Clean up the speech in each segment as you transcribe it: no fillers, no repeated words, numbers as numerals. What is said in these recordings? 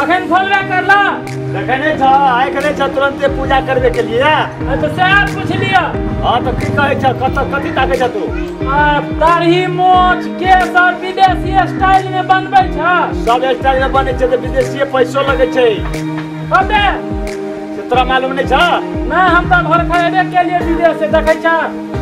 अखन खोलबे करला देखै नै छ आइ नै छ तुरंते पूजा करबे के लिए। तो से आप पूछ लिया। हां तो की कहै छ कत कथि ताकै छ तू? आ दाढ़ी मोछ केस और विदेशी स्टाइल में बनबै छ। सब स्टाइल में बनै छै त विदेशी पैसो लगै छै। कते से तोरा मालूम नै छ? ना हम त घर खरीदे के लिए विदेश से देखै छ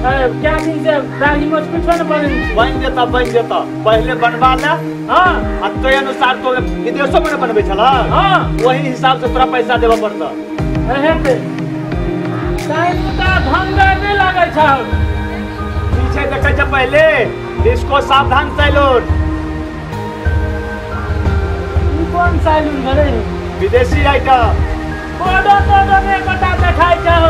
क्या दिन से दाढ़ी मोछ कुछ न बनै बन जेता बन जेता पहले बनवा ले। हां आ तो अनुसार तो विदेशो में बनबै छला। हां वही हिसाब से तोरा पैसा देबऽ पड़ता। हेते टाइम का ढंगर नहीं लागै छ। पीछे देखै छ पहले डिस्को सावधान सैलून। ई कोन सैलून भेलै? विदेशी आइटम कोडो तोडो ने कटा देखाइ छ।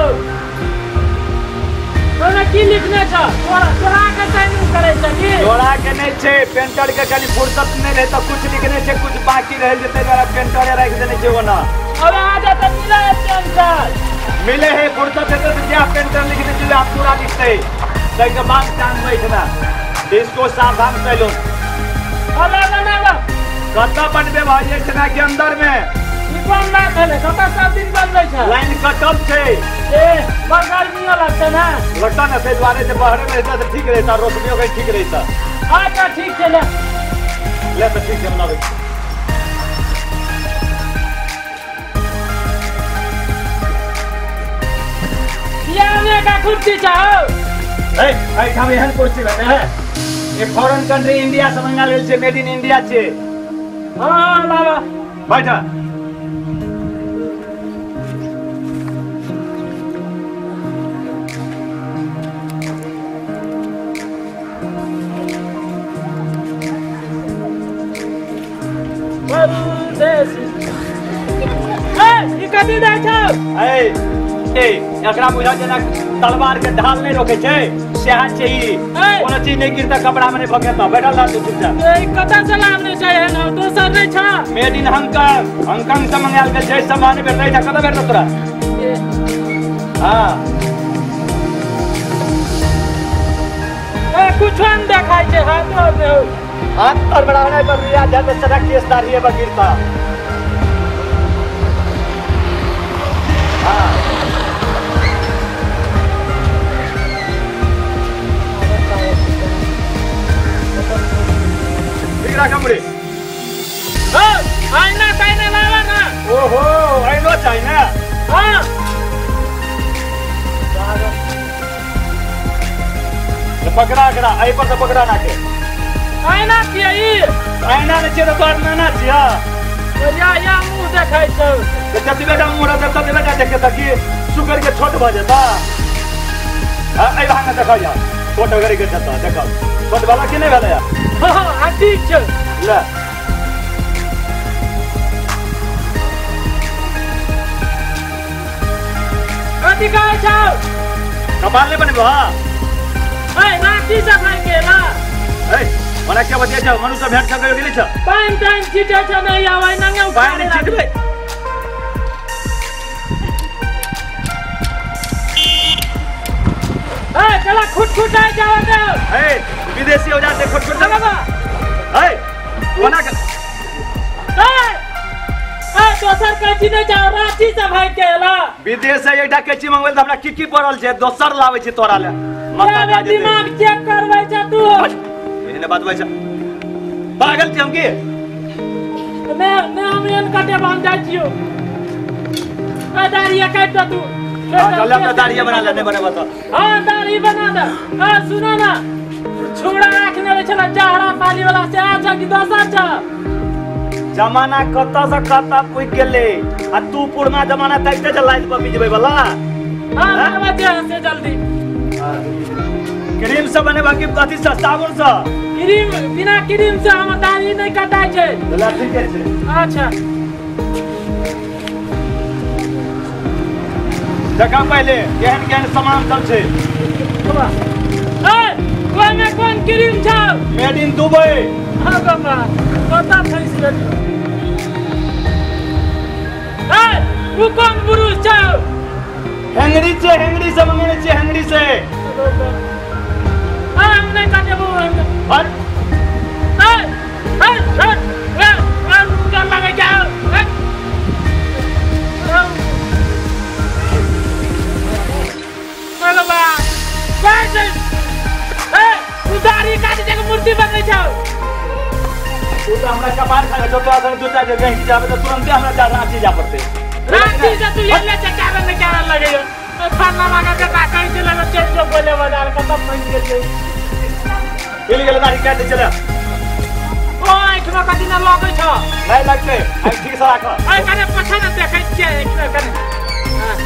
ओने की लिखने छ? तोरा तोरा के सैलून करै छ की? तोरा के नै छै पेंटर के खाली फुर्सत नै रहै त कुछ लिखने छै कुछ बाकी रह जेतै द्वारा पेंटर राखि देने छै ओना। अब आ जा त मिले पेंटर मिले है फुर्सत है तो क्या पेंटर लिखने छै आप पूरा लिखते तै के बाद टांग बैठना डिस्को सावधान सैलून। अबे बनावा कत बनबे भाई एतना के अंदर में ई कोन बात भेलै? कत सब दिन बनबै छ? लाइन कटल छै। ए बड़ गर्मी लगतै ना? लगता ना से द्वारे से बाहर में रहता तो ठीक रहता रोशनियों के ठीक रहता। अच्छा ठीक छै ले ले तो ठीक छै बनाबै। ये का कुर्सी चाहो? ए एठाम एहन कुर्सी भेटै है ये फॉरेन कंट्री इंडिया से मंगाल गेल छै मेड इन इंडिया छै। हां बाबा बैठ। ए ई कथी दै छौ? ए ए एकरा बुझा जेना तलवार के ढाल नहीं रोके छै सेहा छै ई कोनो चीज नहीं गिरता कपड़ा में नहीं भकेता बैठल रह तू चुपचाप। ए कत से लाबने छै एहन दोसर नहीं छ? Made in Hong Kong Hong Kong से मंगायल गेल छै सामान भेटै छ कत भेटल तोरा? हां ए कुछो न देखाइ छै हाथ और ने हाथ और बढ़ाने पर रिया जाते सदा केस दाढ़ी है गिरता। हां ठीक राख मुड़ी। ओ आईना ताईना लावा ना। ओहो आईनो चाहिए ना। हां पकड़ा करा आई पर तो पकड़ा ना के आईना छियै ई आईना नै छियै त तोहर नाना छियै। या या मुंह देखै छौ त जति बेटा मुंह रहतै तति बेटा देखे त की सुकर के छोट भ जेता। हां एहि भाग में देखा जा छोट करे के जेता देखा छोट वाला के नै भेलै। हां हां ठीक छै ले कथि कहै छौ? कपाल नै बनबो। हां ए राखी से भाई के ला। ए मने के बतिया छ मनु से भेंट कर गेलै छ पानि तानि छिटै छ नै आबै नंगे पानि छिटबै। ए चला खुट खुटाई जाव दे। ए विदेशी औजार से खुट खुट बाबा। ए कोना के ए ए दोसर कैची नै जाओ रांची से भाई के ला। विदेश से एकटा कैची मंगबैल त हमरा की की पड़ल छै दोसर लाबै छै तोरा ले माथा खा जेतै। दिमाग चेक करबै छ तू एहने बात होइ छै पागल छी हम की? ने ने हम एहन कटे हम जाइ छियौ। ए दाढ़ी काटि दे तू। चल अपना दाढ़ी बना ले नहीं बनेबा त। हां दाढ़ी बना दे। ए सुनो ना छुड़ा राखने रहै छला चेहरा पाली वाला से आ छ कि दोसर छ? जमाना कत से कत पुग गेलै आ तू पुरना जमाना ताकते छ लाइट पर बिजबै वाला। हां बनवा दे से जल्दी। क्रीम से बनेबा कि कथी से साबुन से? क्रीम बिना क्रीम से हम दाढ़ी नहीं कटाइ छै। चल ठीक छै। अच्छा देखा पहले केहन केहन सामान सब छै। ए कोन कोन क्रीम छ? Made in Dubai. हां बाबा कत फैस गेल। ए उ कोन बुरुश छ? हेंगरी छै हेंगरी से मंगेने छै हेंगरी से। हम नहीं काटेबो। और ए ए ए तू तो हमरा कपार खा जो तोरा संग दूटा जे गहिं जाबे त तुरंते हमरा जा रांची जा पड़ते। रांची से तू एने चकावे में क्या लगे फलना लगा के ताकई चले न चल जो बोले बाजार खत्म बन गेलै। चल गेल दाढ़ी काट दे चले। ओ आँख में कथी न लगै छ? नहीं लगतै, आँख ठीक से राख। ए कने पछा न देखै छियै आँख में कने। हां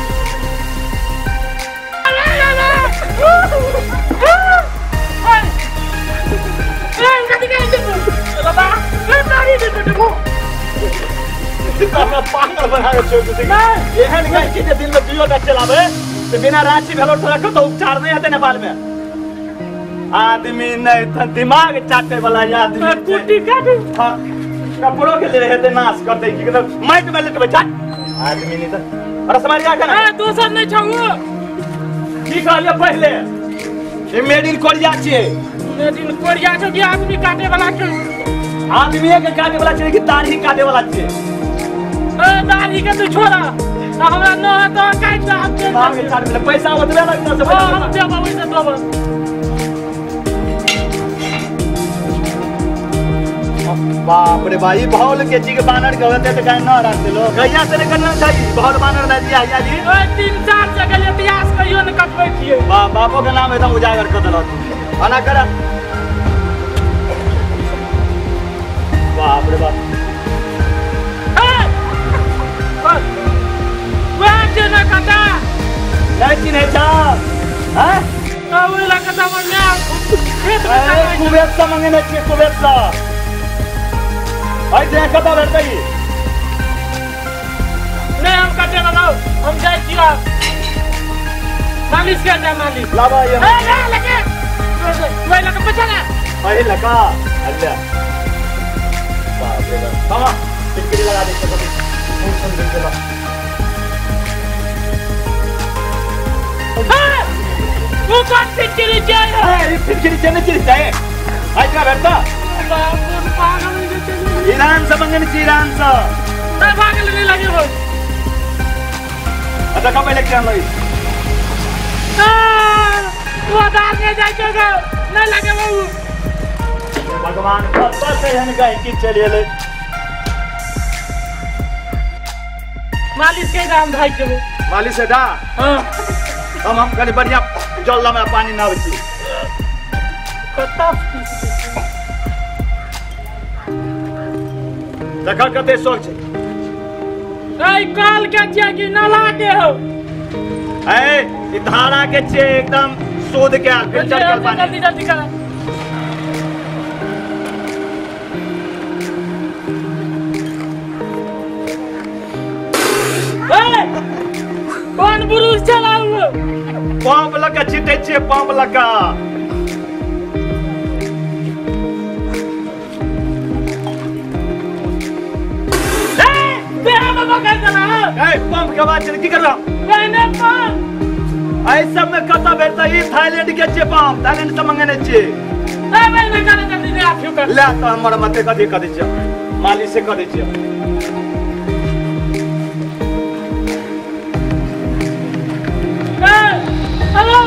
पागल बना के छोड़ देते। एहन गाय के दिन में दुइयो टा चलावे तो बिना रांची भेलो तो रखो तो उपचार नहीं हेतै नेपाल में। आदमी नहीं त दिमाग चाटे वाला आदमी कुटी काट। हां कपड़ो के लिए हेतै नाश करतै की करतै माइट में लेटबै चाट आदमी नहीं त। अरे समाज का ना ए दोसर नहीं छौ की कहलिए पहले ई मेड इन कोरिया छियै। मेड इन कोरिया छौ कि आदमी काटे वाला के? आदमी के काटे वाला छै कि दाढ़ी काटे वाला छै? ए दाढ़ी के तू छोड़ा हमरा न तो काट दे हम चल चाट पैसा ओतबे लगतौ से हम देबो ओइसे देबो। बाप रे भाई भौल के चीज बानर के होते त काहे न राखते लोग गैया से करना चाहिए भौल बानर ना दिया हिया जी। ओए 3-4 जगह इतिहास कहियो न कटबै छियै। बापो के नाम एकदम उजागर कर देलक अना कर। बाप रे बाप ए बस वह जे न कटा नहीं चिन्है छ हैं ओइ लगता हमर माय खेत में कुबेर से मंगेने छियै कुबेर से। आई देख कतऽ भेटतै? नहीं हम कटे ना हम जाइ छियै मालिश कर दे मालिश लाबा ये ए ले लगे ओइ लगे पछा ना अरे लगा अल्लाह। बाप रे बाप हां टिकरी लगा दे कभी सुन सुन के ला। वो कौन फिटकरी चाहिए? ए फिटकरी चाहिए नहीं चाहिए आई का भेटता? बाप रे पागल हो गेल। ईरान से मंगने छी ईरान से। नहीं पागल नहीं लगे हो। अच्छा कब पहले क्या लगी? वो दाल नहीं जाए चोगा नहीं लगे वो। भगवान कब से हन गए कि चलिए ले मालिश के दाम भाई के मालिश से डा। हां हम कनी बढ़िया जल में पानी ना आबै छी कत्ता देखा कते शौक छै। ए काल के छियै कि नाला के हो? ए ई धारा के छियै एकदम शुद्ध के फिल्टर के पानी। जल्दी जल्दी कर। ए कौन बुरुश चलाउ? पंप लगा छिटै छियै पंप लगा। ए पंप के बात की करबा? पहने पंप ऐ सब में कतऽ भेटतै? ई थाईलैंड के छियै पंप, थाईलैंड से मंगेने छियै। ए बहिने करे जल्दी ने आफियो कर ले त हमर मते कथी करै छियै मालिश से करै छियै। ए हेलो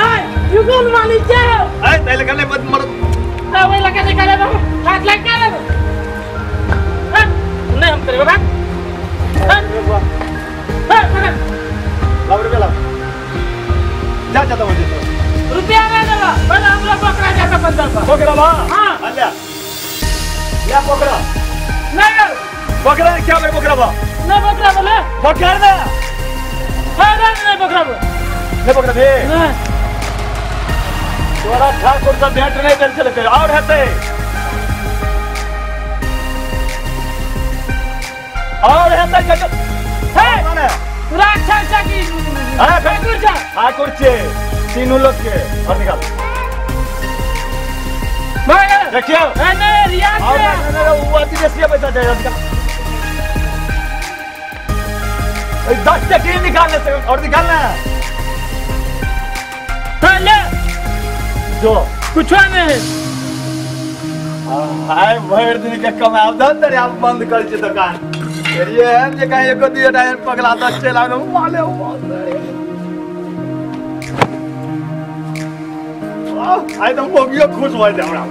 ए you कौन मालिश छै? ए तैले कने मत मर ए ओइ लगा दे करे हाथ लग के नहीं हम करेबा बात। लाओ रुपया लाओ जा जा तो मुझे रुपया ना देबा पहले हमरा बकरा जाके 15 पर बकरा बा। हां अल्ला या बकरा नहीं बकरा क्या बे बकरा बा नहीं बकरा बोले बकरा ना हां नहीं बकरा बोले नहीं बकरा बे नहीं तोरा ठाकुर से भेंट नहीं भेल छलै और हेतै और हेतै हे राक्षस की ठाकुर जा ठाकुर छे तीनों लोग के और निकाल भाई देखियो नहीं रियाज और नहीं वो अति बेसी पैसा चाहिए निकाल 10 टके निकालने से और निकालना ले जो कुछ नहीं हाय भर दिन के कमाव दन तरे आप बंद कर छी दुकान ये है जे कहीं एको दियो टायर पगला त चला न माले आई तो मोगियो खुश हो जाए हमरा।